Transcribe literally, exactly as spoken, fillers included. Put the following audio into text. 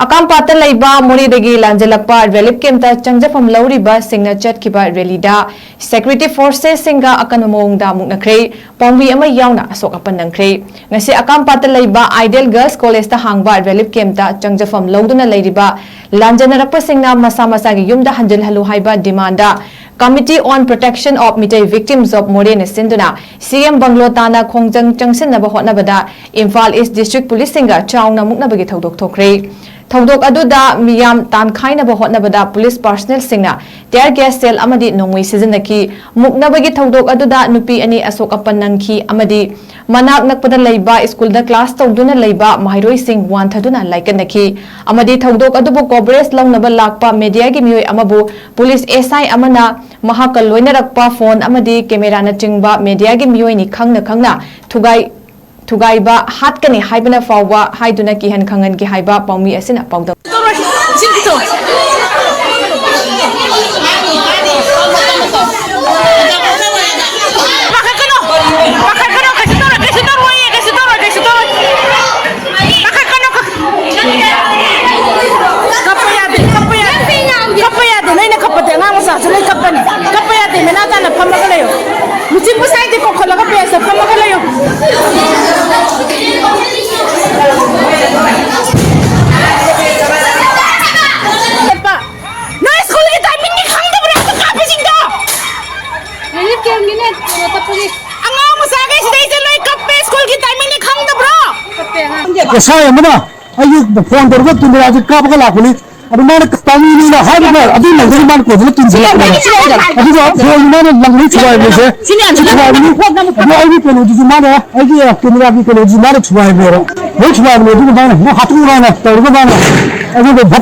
ꯑꯀꯥꯝꯄꯥꯠꯇ ꯂꯩꯕ ꯃꯣꯔꯦꯗꯒꯤ ꯂꯥꯟꯖꯦꯜꯂꯛꯄ ꯔꯤꯂꯤꯐ ꯀꯦꯝꯞꯇ ꯆꯪꯖꯐꯝ ꯂꯧꯔꯤꯕꯁꯤꯡꯅ ꯆꯠꯈꯤꯕ ꯔꯦꯂꯤꯗ ꯁꯦꯀ꯭ꯌꯨꯔꯤꯇꯤ ꯐꯣꯔꯁꯦꯁꯁꯤꯡꯒ ꯑꯀꯟꯕ ꯃꯑꯣꯡꯗ ꯃꯨꯛꯅꯈ꯭ꯔꯦ꯫ ꯄꯥꯎꯃꯤ ꯑꯃ ꯌꯥꯎꯅ ꯑꯁꯣꯛ ꯑꯄꯟ ꯅꯪꯈ꯭ꯔꯦ꯫ ꯉꯁꯤ ꯑꯀꯥꯝꯄꯥꯠꯇ ꯂꯩꯕ ꯑꯥꯏꯗꯤꯌꯦꯜ ꯒꯔꯜꯁ ꯀꯣꯂꯦꯖꯇ ꯍꯥꯡꯕ ꯔꯤꯂꯤꯐ ꯀꯦꯝꯞꯇ ꯆꯪꯖꯐꯝ ꯂꯧꯗꯨꯅ ꯂꯩꯔꯤꯕ ꯂꯥꯟꯖꯦꯟꯅꯔꯛꯄꯁꯤꯡꯅ ꯃꯁꯥ ꯃꯁꯥꯒꯤ ꯌꯨꯝꯗ ꯍꯟꯖꯤꯜꯍꯜꯂꯨ ꯍꯥꯏꯕ demand Committee on Protection of Meitei Victims of Moreꯅ ꯁꯤꯟꯗꯨꯅ ꯁꯤ ꯑꯦꯝ ꯕꯪꯒ꯭ꯂꯣ ꯇꯥꯟꯅ ꯈꯣꯡꯖꯪ ꯆꯪꯁꯤꯟꯅꯕ ꯍꯣꯠꯅꯕꯗ ꯏꯝꯐꯥꯜ ꯏꯁ ꯗꯤꯁꯇ꯭ꯔꯤꯛ ꯄꯨꯂꯤꯁꯁꯤꯡꯒ ꯆꯥꯎꯅ ꯃꯨꯛꯅꯕꯒꯤ ꯊꯧꯗꯣꯛ ꯊꯣꯛꯈ꯭ꯔꯦ꯫ ꯊꯧꯗꯣꯛ ꯑꯗꯨꯗ ꯃꯤꯌꯥꯝ ꯇꯥꯟꯈꯥꯏꯅꯕ ꯍꯣꯠꯅꯕꯗ ꯄꯨꯂꯤꯁ ꯄꯥꯔꯁꯅꯦꯜꯁꯤꯡꯅ ꯇꯤꯌꯔ ꯒ꯭ꯌꯥꯁ ꯁꯦꯜ ꯑꯃꯗꯤ ꯅꯣꯡꯃꯩ ꯁꯤꯖꯤꯟꯅꯈꯤ꯫ ꯃꯨꯛꯅꯕꯒꯤ ꯊꯧꯗꯣꯛ ꯑꯗꯨꯗ ꯅꯨꯄꯤ ꯑꯅꯤ ꯑꯁꯣꯛ ꯑꯄꯟ ꯅꯪꯈꯤ ꯑꯃꯗꯤ ꯃꯅꯥꯛ ꯅꯛꯄꯗ ꯂꯩꯕ ꯁ꯭ꯀꯨꯜꯗ ꯀ꯭ꯂꯥꯁ ꯇꯧꯗꯨꯅ ꯂꯩꯕ ꯃꯍꯩꯔꯣꯏꯁꯤꯡ ꯋꯥꯟꯊꯗꯨꯅ ꯂꯥꯏꯀꯠꯅꯈꯤ꯫ ꯑꯃꯗꯤ ꯊꯧꯗꯣꯛ ꯑꯗꯨꯕꯨ ꯀꯣꯚꯔꯦꯖ ꯂꯧꯅꯕ ꯂꯥꯛꯄ ꯃꯦꯗꯤꯌꯥꯒꯤ ꯃꯤꯑꯣꯏ ꯑꯃꯕꯨ ꯄꯨꯂꯤꯁ ꯑꯦꯁ ꯑꯥꯏ ꯑꯃꯅ ꯃꯍꯥꯛꯀ ꯂꯣꯏꯅꯔꯛꯄ ꯐꯣꯟ ꯑꯃꯗꯤ ꯀꯦꯃꯦꯔꯥꯅꯆꯤꯡꯕ ꯃꯦꯗꯤꯌꯥꯒꯤ ꯃꯤꯑꯣꯏꯅꯤ ꯈꯪꯅ ꯈꯪꯅ ꯊꯨꯒꯥꯏ ꯊꯨꯒꯥꯏꯕ ꯍꯥꯠꯀꯅꯤ ꯍꯥꯏꯕꯅ ꯐꯥꯎꯕ ꯍꯥꯏꯗꯨꯅ ꯀꯤꯍꯟ ꯈꯪꯍꯟꯈꯤ ꯍꯥꯏꯕ ꯄꯥꯎꯃꯤ ꯑꯁꯤꯅ ꯄꯥꯎꯗꯝ꯫ ꯄꯥꯈꯠꯀꯅꯣ, ꯄꯥꯈꯠꯀꯅꯣ, ꯀꯩꯁꯨ ꯇꯧꯔꯣꯏ, ꯀꯩꯁꯨ ꯇꯧꯔꯣꯏ, ꯀꯩꯁꯨ ꯇꯧꯔꯣꯏ, ꯀꯩꯁꯨ ꯇꯧꯔꯣꯏ꯫ ꯄꯥꯈꯠꯀꯅꯣ, ꯀꯞꯄ ꯌꯥꯗꯦ, ꯀꯞꯄ ꯌꯥꯗꯦ, ꯀꯞꯄ ꯌꯥꯗꯦ꯫ ꯅꯣꯏꯅ ꯀꯞꯄꯗꯤ ꯑꯉꯥꯡ ꯃꯆꯥꯁꯨ ꯂꯣꯏ ꯀꯞꯄꯅꯤ꯫ ꯀꯞꯄ ꯌꯥꯗꯦ, ꯃꯦꯅꯥ ꯇꯥꯅ ꯐꯝꯃꯒ ꯂꯩꯌꯣ꯫ ꯃꯤꯆꯤꯟ ꯄꯨꯁꯥꯏꯗꯤ ꯀꯣꯛꯈꯠꯂꯒ ꯕꯦꯟꯁꯇ ꯐꯝꯃꯒ ꯂꯩꯌꯣ꯫ ꯅꯣꯏ ꯁ꯭ꯀꯨꯜꯒꯤ ꯇꯥꯏꯃꯤꯡꯗꯤ ꯈꯪꯗꯕ꯭ꯔꯥ? ꯑꯗꯨ ꯀꯥꯞꯄꯤꯁꯤꯡꯗꯣ? ꯔꯤꯂꯤꯐ ꯀꯦꯝꯒꯤꯅꯦ, ꯀꯩꯅꯣ ꯇꯞꯄꯒꯤ꯫ ꯑꯉꯥꯡ ꯃꯆꯥꯈꯩ ꯁꯤꯗꯩꯁꯦ ꯂꯣꯏ ꯀꯞꯄꯦ, ꯁ꯭ꯀꯨꯜꯒꯤ ꯇꯥꯏꯃꯤꯡꯗꯤ ꯈꯪꯗꯕ꯭ꯔꯣ? ꯀꯞꯄꯦ ꯑꯉꯥꯡ꯫ ꯑꯦꯁ ꯑꯥꯏ ꯑꯃꯅ ꯑꯩꯒꯤ ꯐꯣꯟ ꯇꯧꯔꯒ ꯀꯦꯃꯦꯔꯥꯁꯦ ꯀꯥꯞꯄꯒ ꯂꯥꯛꯄꯅꯤ꯫ ꯑꯗꯨ ꯃꯥꯅ ꯄꯥꯎꯃꯤꯅꯤꯅ ꯍꯥꯏꯔꯒ ꯑꯗꯨ ꯂꯩꯗꯅ ꯃꯥꯅ ꯀꯣꯟꯁꯤꯜꯂ ꯇꯤꯟꯁꯤꯜꯂꯛꯄꯅꯦꯕ꯫ ꯑꯗꯨꯒ ꯐꯣꯟ ꯃꯥꯅ ꯂꯪꯕꯩ ꯊꯨꯒꯥꯏꯕꯁꯦ ꯁꯤ ꯊꯨꯒꯥꯏꯕꯅꯤ꯫ ꯑꯗꯣ ꯑꯩꯒꯤ ꯀꯩꯅꯣꯗꯨꯁꯨ ꯃꯥꯅ, ꯑꯩꯒꯤ ꯀꯦꯃꯦꯔꯥꯒꯤ ꯀꯩꯅꯣꯗꯨꯁꯨ ꯃꯥꯅ ꯊꯨꯒꯥꯏꯕꯅꯦꯕ꯫ ꯂꯣꯏ ꯊꯨꯒꯥꯏꯕꯅꯦ꯫ ꯑꯗꯨꯒ ꯃꯥꯅ ꯑꯃꯨꯛ ꯍꯥꯠꯇꯣꯛꯎꯔꯥꯅ ꯇꯧꯔꯒ ꯃꯥꯅ ꯑꯩꯉꯣꯟꯗ ꯚꯞ